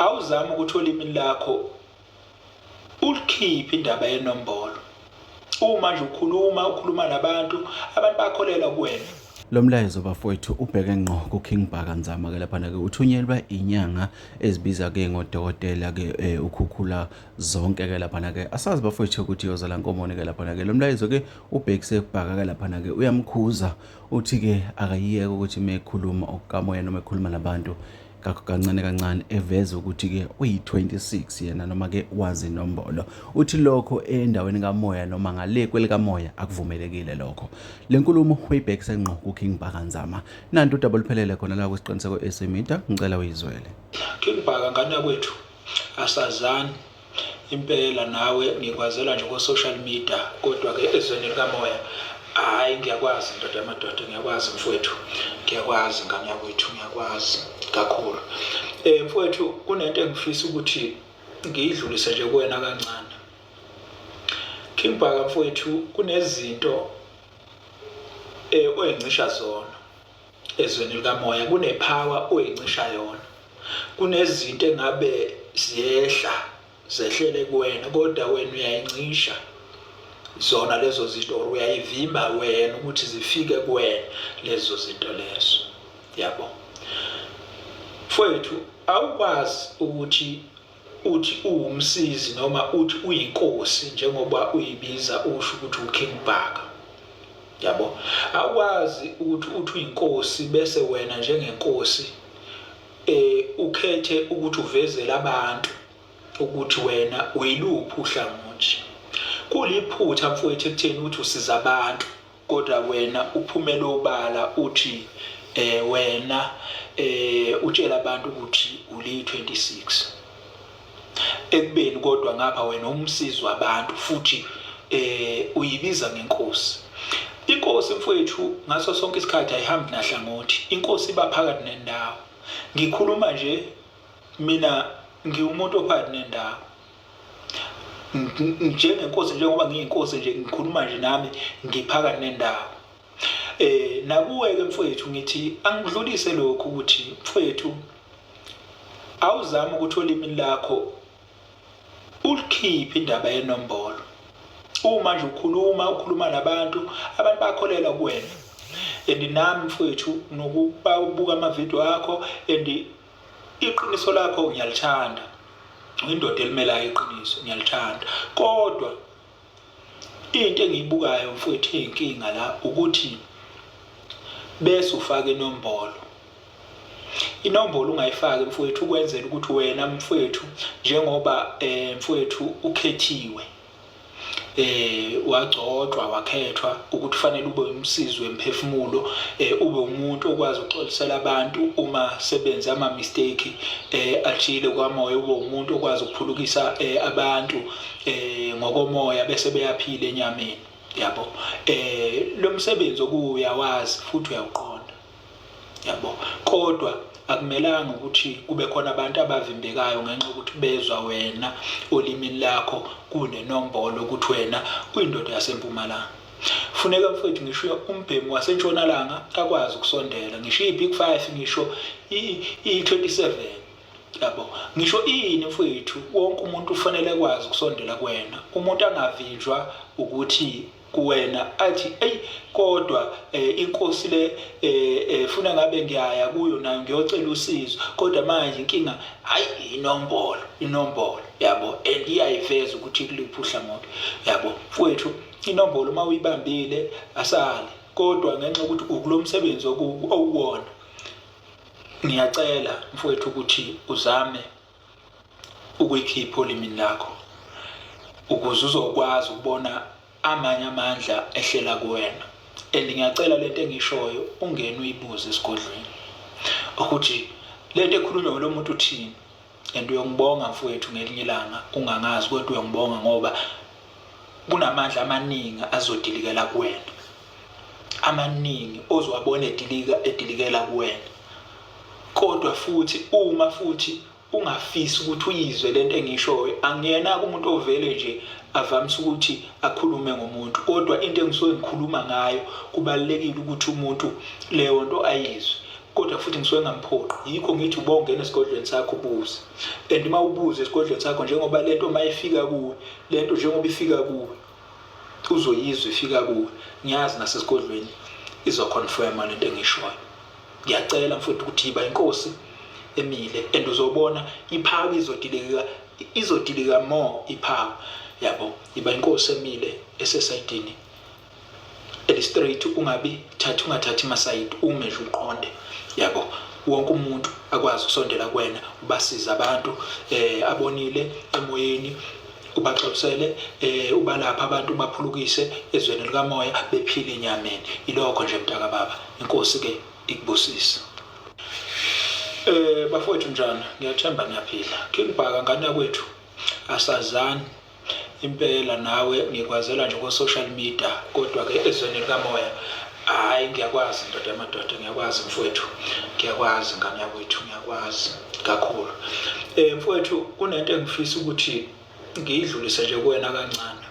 Awuzame ukuthi olimini lakho ulikhiphe indaba yenombolo. Uma nje ukhuluma ukhuluma nabantu, abantu bakholelwa kuwena. Lo mlayezo bafowethu ubheke ngqo kuKing Bhaka Nzama ke laphana ke uthunyelwa inyanga ezibiza ke ngodokotela ke eh, ukhukhula zonke ke laphana ke asazi bafowethu ukuthi yozala nkomoni ke laphana ke lo mlayezo ke ubhekise kubhaka ke laphana ke uyamkhuza uthi ke akayiyeke ukuthi mekhuluma okukamoya noma ekhuluma nabantu kancane kancane eveza ukuthi-ke uyi-26 yena noma-ke wazi inombolo uthi lokho endaweni kamoya noma ngale kwelikamoya akuvumelekile lokho le nkulumo uyibhekise ngqo kuking Bhaka Nzama nanti udaba oluphelele khona la kwisiqiniseko esimita ngicela uyizwele King Bhaka ngane yakwethu asazani Impela nawe ngikwazela nje ko social media kodwa ke ezweni likamoya hayi ngiyakwazi ndoda yamadoda ngiyakwazi mfowethu ngiyakwazi ngane yakwethu ngiyakwazi kakhulu eh mfowethu kunento engifisa ukuthi ngiyidlulise nje kuwena kancane King Bhaka mfowethu kunezinto eh oyincisha zona ezweni likamoya kunepower oyincisha yona Kunezinto engabe ziyehla zehlele kuwena kodwa wena uyayincisha zona lezo zinto or uyayivimba wena ukuthi zifike kuwena lezo zinto lezo yabo mfowethu awukwazi ukuthi uthi uwumsizi noma uthi uyinkosi njengoba uyibiza usho ukuthi uKing Bhaka yabo awukwazi ukuthi uthi uyinkosi bese wena njengenkosi eh ukhethe ukuthi uvezele abantu ukuthi wena uyiluphi uhlangothi kuliphutha mfowethu ekutheni ukuthi usiza abantu kodwa wena uphumele obala uthi eh wena eh utshela abantu ukuthi uli 26 ekubeni kodwa ngapha wena umsizi wabantu futhi eh uyibiza ngenkosi inkosi mfowethu ngaso sonke isikhathi ayihambi nahlangothi inkosi iba phakathi nendawo ngikhuluma nje mina ngiwumuntu ophakathi nendawo njengenkosi njengoba ngiyinkosi nje ngikhuluma nje nami ngiphakathi nendawo eh nakuwe ke mfowethu ngithi angidlulise lokhu ukuthi mfowethu awuzame ukuthi olimini lakho ulikhiphe indaba yenombolo uma nje ukhuluma ukhuluma nabantu abantu bakholelwa kuwena and nami mfowethu nokuba ubuka amavidiyo akho and iqiniso lakho ngiyalithanda indoda elimelayo iqiniso ngiyalithanda kodwa into engiyibukayo mfowethu eyinkinga la ukuthi bese ufaka inombolo inombolo ungayifaki mfowethu ukwenzela ukuthi wena mfowethu njengoba eh mfowethu ukhethiwe eh wagcotshwa wakhethwa ukuthi fanele ube umsizi wemphefumulo eh ube umuntu okwazi ukuxolisela abantu uma sebenze ama mistake eh athile kwamoya ube umuntu okwazi ukuphulukisa eh abantu eh ngokomoya bese beyaphila enyameni yabo eh lo msebenzi okuyawazi futhi uyawuqonda yabo kodwa akumelanga ukuthi kube khona abantu abavimbekayo ngenxa yokuthi bezwa wena olimini lakho kunenombolo ukuthi wena uyindoda yasempumalanga funeka mfowethu ngisho umbhemu wasentshonalanga akwazi ukusondela ngisho i-big five ngisho i-27 yabo ngisho ini mfowethu wonke umuntu ufanele akwazi ukusondela kuwena umuntu angavinjwa ukuthi kuwena athi eyi kodwa eh, inkosi le eh, eh, funa ngabe ngiyaya kuyo nayo ngiyocela usizo kodwa manje inkinga hayi inombolo inombolo yabo and iyayiveza ukuthi kuluphi uhlangothi yabo mfowethu inombolo uma uyibambile asale kodwa ngenxa yokuthi ukulo msebenzi owuwona ngiyacela mfowethu ukuthi uzame ukuyikhipha olimini lakho ukuze uzokwazi ukubona amanye amandla ehlela kuwena and ngiyacela lento engishoyo ungene uyibuze esigodlweni ukuthi lento ekhulunywa ngalo muntu uthini and uyongibonga mfowethu ngelinye ilanga ungangazi kodwa uyongibonga ngoba kunamandla amaningi azodilikela kuwena amaningi ozowabona edilika edilikela kuwena kodwa futhi uma futhi ungafisi ukuthi uyizwe lento engishoyo angiyena umuntu ovele nje avamise ukuthi akhulume ngomuntu kodwa into engisuke ngikhuluma ngayo kubalekile ukuthi umuntu leyo nto ayizwe. Kodwa futhi ngisuke ngamphoqi. Yikho ngithi ubongena esigodlweni sakho ubuze. And uma ubuze esigodlweni sakho njengoba lento uma ifika kuwe, lento njengoba ifika kuwe uzoyizwa ifika kuwe. Ngiyazi nasesigodlweni izoconfirma lento engishoyo. Ngiyacela mfowethu ukuthi yiba inkosi emile and uzobona ipower izodilika izodilika more ipower yabo yiba inkosi emile esesayidini eli straight ungabi thatha ungathathi masayidi ume nje uqonde yabo wonke umuntu akwazi ukusondela kuwena ubasiza abantu eh abonile emoyeni ubaxoxele eh ubalapha abantu ubaphulukise ezweni likamoya bephile enyameni ilokho nje mntaka baba inkosi ke ikubusise eh bafowethu njani ngiyathemba niyaphila King Bhaka ngane yakwethu asazani Impela nawe ngikwazela nje ko social media kodwa ke ezweni likamoya hayi ngiyakwazi ndoda yamadoda ngiyakwazi mfowethu ngiyakwazi ngane yakwethu ngiyakwazi kakhulu eh mfowethu kunento engifisa ukuthi ngiyidlulise nje kuwena kancane.